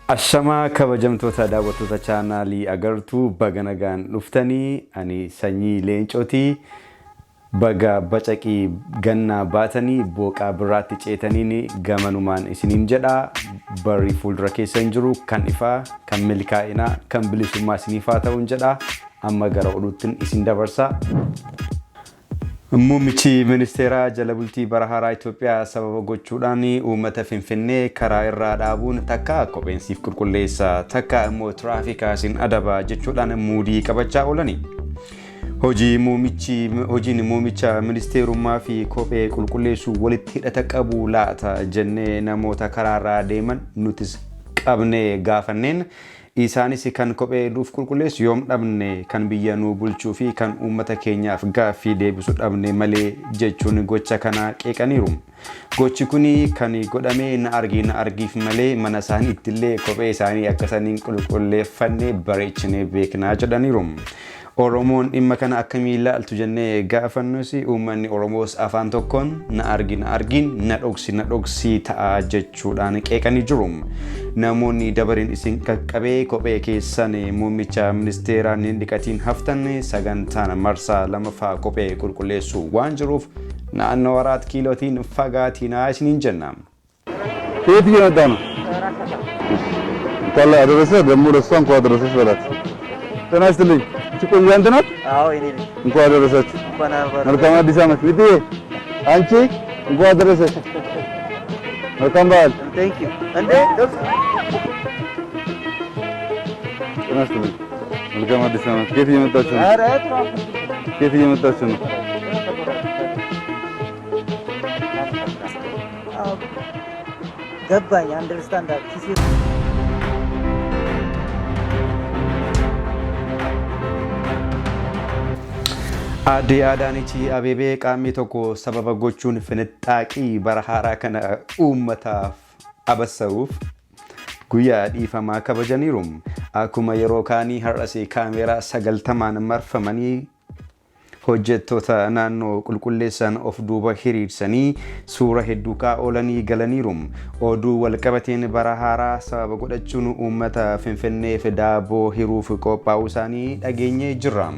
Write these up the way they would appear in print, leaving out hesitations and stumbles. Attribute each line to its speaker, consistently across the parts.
Speaker 1: Ashamaa kabajamtoota daawwattoota chaanaalii Agartuu, baga nagaan dhuftanii. Ani Sanyii Leencooti. Baga bacaqii gannaa baatanii booqaa birraatti ceetaniin gamanumaan isiniin jedha. Barri fuuldura keessa hin jiru kan ifaa, kan milkaa'inaa, kan bilisummaa isiniif haa ta'uun jedha. Amma gara oduuttin isin dabarsa. Muummichi ministeeraa jala bultii bara haaraa Itoophiyaa sababa gochuudhaan uummata Finfinnee karaa irraa dhaabuun takka kopheen siif qulqulleessa, takka immoo tiraafikaa sin adaba jechuudhaan muudii qabachaa oolani. Hojii muumichi hojiin muumicha ministeerummaa fi kophee qulqulleessuu walitti hidhata qabu laata jennee namoota karaarraa deeman nutis qabnee gaafanneen, Isaanis kan kophee nuuf qulqulleessu yoom dhabne, kan biyya nuu bulchuu fi kan uummata keenyaaf gaaffii deebisu dhabne malee jechuun gocha kana qeeqaniiru. Gochi kun kan godhame na argi na argiif malee mana isaaniittillee kophee isaanii akka isaan hin qulqulleeffanne bareechinee beekna jedhaniiru. Oromoon dhimma kana akkamii ilaaltu jennee gaafannus, uummanni Oromoos afaan tokkoon na argi na argiin na dhoksi na dhoksii ta'a jechuudhaan qeeqanii jiru. Namoonni dabareen isin qaqqabee kophee keessan muummicha ministeeraan hin dhiqatiin haftan, sagantaan marsaa lamaffaa kophee qulqulleessuu waan jiruuf naannoo Araat Kiilootiin fagaatinaa isiniin jenna.
Speaker 2: ከየት እየመጣ ነው? እንኳን አደረሰ። ደግሞ ለእሷ እንኳን አደረሰሽ በላት። ጤና ይስጥልኝ። እቺ ቆንጆ አንተ ናት?
Speaker 3: አዎ የኔ ነኝ።
Speaker 2: እንኳን አደረሳችሁ።
Speaker 3: እንኳን አብሮ
Speaker 2: መልካም አዲስ ዓመት። ሚጥዬ አንቺ እንኳን አደረሰሽ። መልካም በዓል።
Speaker 3: ቴንክ ዩ እንዴ ደርስ።
Speaker 2: ጤና ይስጥልኝ። መልካም አዲስ ዓመት። ከየት እየመጣችሁ ነው?
Speaker 3: ኧረ ትራፊክ።
Speaker 2: ከየት እየመጣችሁ ነው?
Speaker 3: ገባኝ። አንደርስታንድ ኪሴ።
Speaker 1: Aadde Adaanech Abeebee qaammee 1 sababa gochuun finixxaaqii bara haaraa kana uummataaf abassaruuf guyyaa dhiifamaa kabajaniiru. Akkuma yeroo kaanii har'as kaameeraa 90n marfamanii, hojjettoota naannoo qulqulleessan of duuba hiriirsanii suura hedduu ka'aa oolanii galaniiru. Oduu walqabateen bara haaraa sababa godhachuun uummata Finfinneef daabboo hiruuf qophaa'uu isaanii dhageenyee jirra.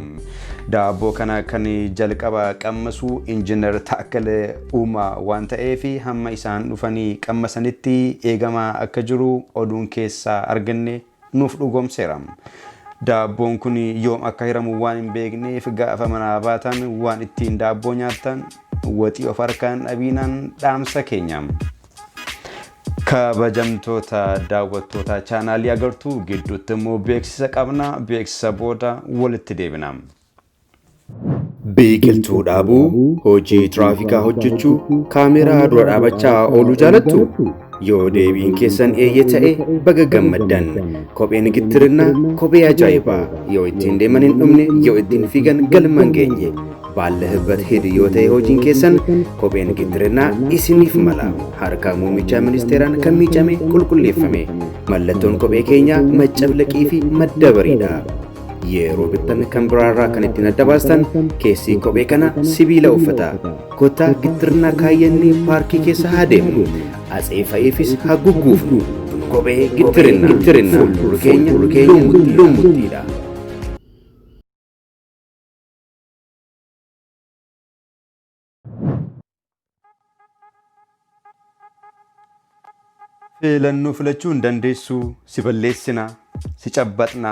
Speaker 1: Daabboo kana kan jalqaba qammasu Injiinar Taakkalee Uumaa waan ta'eef hamma isaan dhufanii qammasanitti eegamaa akka jiru oduun keessaa arganne nuuf dhugoomseera. Daabboon kun yoom akka hiramu waan hin beekneef gaafa manaa baatan waan ittiin daabboo nyaattan waxii of harkaan dhabiinaan dhaamsa keenya. Kabajamtoota daawwattoota chaanaalii Agartuu, gidduutti immoo beeksisa qabna. Beeksisa booda walitti deebina.
Speaker 4: Biqiltuu dhaabuu, hojii tiraafikaa hojjechuu, kaameraa dura dhaabachaa ooluu jaalattu? Yoo deebiin keessan eeyyee ta'e, baga gammaddan. Kopheen gittirinnaa kophee ajaa'ibaa. Yoo ittiin deeman hin dhumne, yoo ittiin fiigan galma hin geenye. ባለህበት ሂድ yoo ta'e hojiin keessan, kopheen gittirinnaa isiniif mala. Harka muummicha ministeeraan kan miicame, qulqulleeffame. Mallattoon kophee keenyaa maccablaqii fi madda bariidha. Yeroo bittan kan biraarraa kan ittiin adda baastan keessi kophee kana sibiila uffata. Kottaa gittirnaa kaayyannee paarkii keessa haa deemnu. Atsee fa'iifis haa gugguufnu. Kophee gittirinnaa. Fuuldurri keenya lummuttiidha.
Speaker 1: Filannoo filachuu hin dandeessu, si balleessina, si cabbaxna,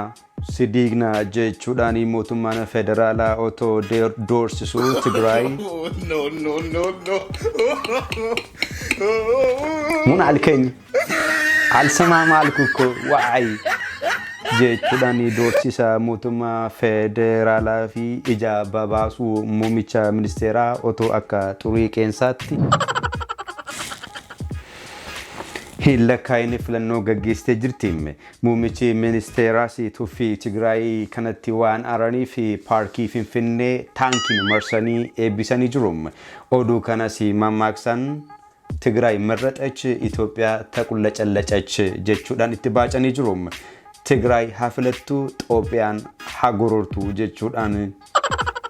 Speaker 1: si diigna jechuudhaan mootummaan federaalaa otoo doorsisuu Tigraay
Speaker 5: No, no, no, no.
Speaker 1: ምን አልከኝ አልሰማም አልኩ እኮ ዋይ jechuudhaan doorsisa mootummaa federaalaa fi ija babaasuu muummicha ministeeraa otoo akka xurii qeensaatti hin lakkaa'in filannoo gaggeessitee jirti. Muummichi ministeeraas tuffii Tigraay kanatti waan aaraniif paarkii Finfinnee taankiin marsanii eebbisanii jiru. Oduu kanas mammaaksan "ትግራይ መረጠች ኢትዮጵያ ተቁለጨለጨች" jechuudhaan itti baacanii jiru. "Tigraay haa filattu, Xoophiyaan haa gorortu" jechuudhaan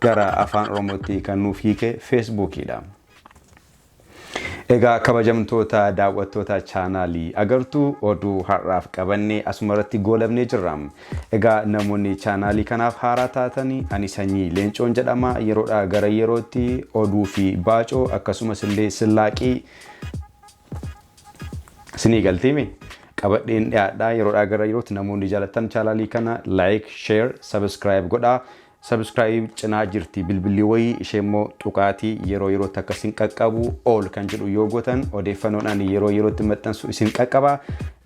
Speaker 1: gara afaan Oromootti kan nuuf hiike Feesbuukiidha. Egaa kabajamtoota daawwattoota chaanaalii Agartuu, oduu har'aaf qabannee asuma irratti goolabnee jirra. Egaa namoonni chaanaalii kanaaf haaraa taatanii, ani Sanyii Leencoon jedhama. Yeroodhaa gara yerootti oduu fi baacoo akkasumas illee sillaaqii isinii galtiimi qabadheen dhiyaadhaa. Yeroodhaa gara yerootti namoonni jaalatan chaanaalii kana like, share, subscribe godhaa. Subscribe cinaa jirti bilbilli wayii, ishee immoo tuqaatii yeroo yerootti akka isin qaqqabu all kan jedhu yoo gootan, odeeffannoon ani yeroo yerootti maxxansu isin qaqqaba.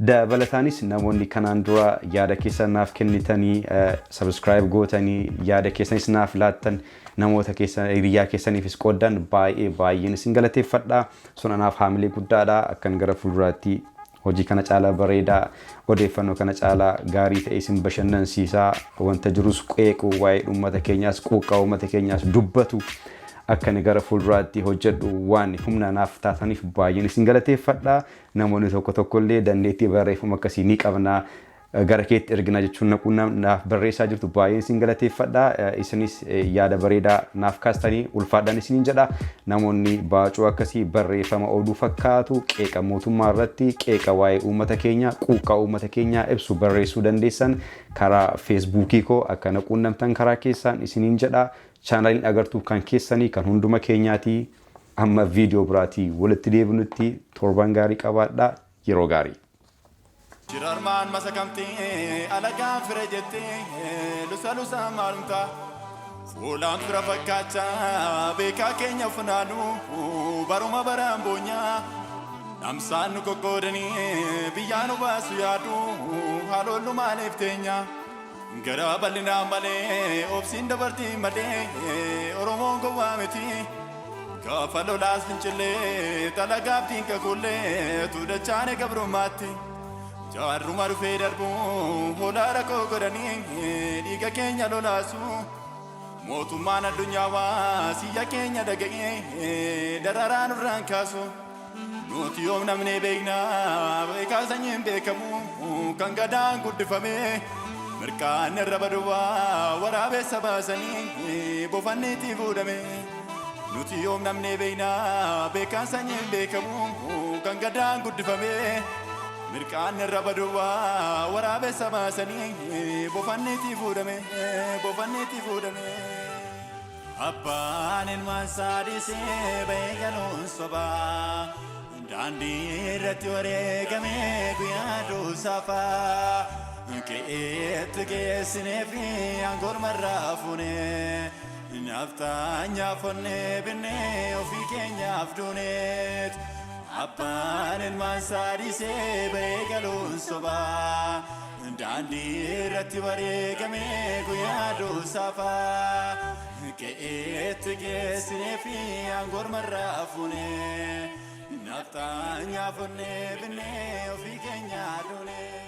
Speaker 1: Dabalataanis namoonni kanaan dura yaada keessan naaf kennitanii, subscribe gootanii, yaada keessanis naaf laattan, namoota keessan, hiriyaa keessaniifis qooddan, baay'ee baay'een isin galateeffadha. Sun anaaf haamilee guddaadha. Akkan gara fuulduraatti hojii kana caalaa bareedaa, odeeffannoo kana caalaa gaarii ta'e isin bashannansiisaa, wanta jirus qeequ, waa'ee uummata keenyaas, quuqqaa uummata keenyaas dubbatu akka inni gara fuulduraatti hojjedhu waan humna naaf taataniif baay'een isin galateeffadha. Namoonni tokko tokko illee dandeettii barreeffama akkasii ni qabna, gara keetti ergina jechuun naaf barreessaa jirtu, baay'een isin galateeffadha. Isinis yaada bareedaa naaf kaastanii ulfaadhaan isiniin jedha. Namoonni baacoo akkasii, barreeffama oduu fakkaatu, qeeqa mootummaa irratti, qeeqa waa'ee uummata keenyaa, quuqqaa uummata keenyaa ibsu barreessuu dandeessan, karaa Feesbuukii koo akka na quunnamtan karaa keessaan isiniin jedha. Chaanaliin Agartuu kan keessanii, kan hunduma keenyaati. Amma viidiyoo biraatii walitti deebinutti torban gaarii qabaadhaa, yeroo gaarii.
Speaker 5: Shirarmaan masakamtee alagaan fira jettee lusa lusa maalumtaa fuulaan fira fakkaachaa beekaa keenya funaanu baruma baraan boonyaa dhamsaan nu qoqqoodanii biyyaa nu baasu yaadu haaloollu maaliif teenya gara bal'inaan malee obsiin dabartii malee Oromoon gowwaa miti. Gaafa lolaas fincillee talagaaf diinqa kuullee tuudachaane gabrummaatti. Jaarruma dhufee darbu hoolaa rakkoo godhanii dhiiga keenya lolaasu. Mootummaan addunyaa waa siyya keenya dhaga'ee dararaa nurraan kaasu. Nuti yoom namni beekna, beekaa sanyiin beekamu kan gadaan guddifame. Mirqaan irra baduwaa waraabessa baasanii bofanniitti fuudhame. Nuti yoom namni beekna, beekaan sanyiin beekamu kan gadaan guddifame. Mirqaan irra baduwaa waraabessa baasanii bofanniitti fuudhame, bofanniitti fuudhame. Abbaan ilmaan isaa dhiisee bahee galuun sobaa, daandii irratti wareegamee guyyaa duusafaa qe'eetti geessinee fi aangoormarraa fuunee naftaanyaa fonnee binnee ofii keenyaaf duuneet. Abbaan ilmaan isaa dhiisee bahee galuun sobaa, daandii irratti wareegamee guyyaa duusafaa qe'eetti geessinee fi aangoormarraa fuunee naftaanyaa fonnee binnee ofii keenyaa duunee.